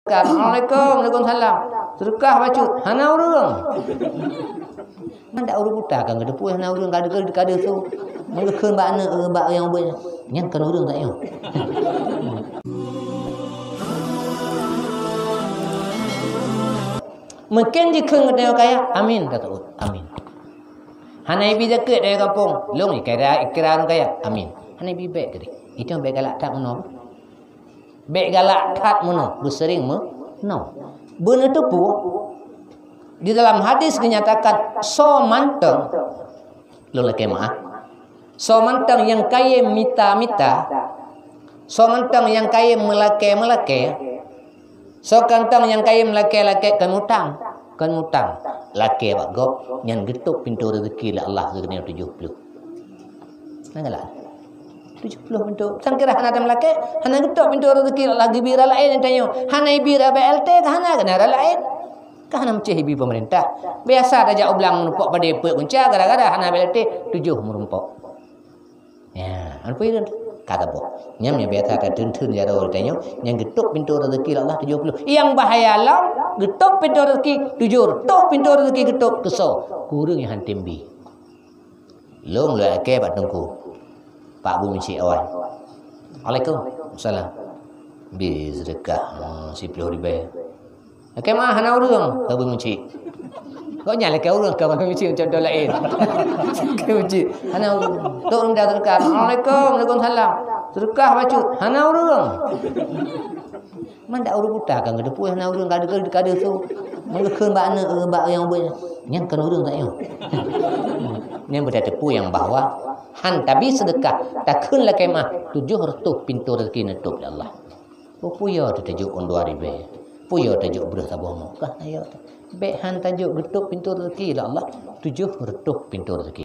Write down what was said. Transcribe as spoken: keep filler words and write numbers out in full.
Assalamualaikum, waalaikumsalam. Seudeukah bacut, hana ureueng. Mandak ureueng buta kan geuteupeue hana ureueng, ka deuh, ka deuh su. Meungeukheun bak aneuk, bak nyang ubit. Nyan kan ureueng tak nyoe. Mungkin jikheun geutanyoe kaya, amin, kata ureueng, amin. Hana ibi zakeuet dari kampung, lôn ikira, ikira ureueng kaya, amin. Hana ibi bèk keudeh. Itu bèk galak that meunoe. Bèk galak that meunoe, beuseuring meunoe. Beuneuteupeue, di dalam hadis dinyatakan, soe mantong, lôn lakèe meu'ah, soe mantong nyang kayém mita-mita, soe mantong nyang kayém meulakèe-meulakèe, soe mantong nyang kayém lakèe-lakèe kon mutang, kon mutang, lakèe bak gob, nyan geutôp pintoe reuzeki lé Allah sigoe tujoh ploh. Nah, galak. Tujoh ploh pintoe. Sang kira hana tameulakèe, hana geutôp pintoe reuzeki Allah geubi rot laén tanyoe. Hana ibi rot B L T ka hana keunan rot laén. Ka hana meucéh ibi pemerintah. Biasa tajak u blang meurumpok padé peuet gunca gara-gara hana B L T tujoh meurumpok. Ya, apa itu? Kata boh. Nyam nyang biasa ka teun-teun jaroe tanyoe, nyang geutôp pintoe reuzeki Allah tujoh ploh. Nyang bahaya lom, geutôp pintoe reuzeki tujoh, tôp pintoe reuzeki geutôp keusoe. Kureueng nyang han tem bi. Lôn lôn lakèe bak teungku. Pak Bu Meucik awai. Waalaikumsalam. Bi seudeukah, hmm, siploh ribèe. Lakèe meu'ah hana ureueng, ka Bu Meucik. Kok nyan lakèe ureueng ka Bu Meucik contoh laén. Lakèe Meucik, hana ureueng. Tok ureueng dah seudeukah. Assalamualaikum, waalaikumsalam. Seudeukah bacut, hana ureueng. Mandak ureueng buta kan geuteupeue hana ureueng, ka deuh, ka deuh su. Meungeukheun bak aneuk, bak nyang ubit. Nyan kan ureueng tak nyoe. Nyan beutateupeue nyang bahwa han tabi seudeukah, takheun lakèe meu'ah, tujoh reutôh pintoe reuzeki neutôp lé Allah. Peue yo teutajok ôn dua ribèe. Peue yo tajok breuh saboh mok. Kah ayo. Bèk han tajok geutôp pintoe reuzeki lé Allah. Tujoh reutôh pintoe reuzeki.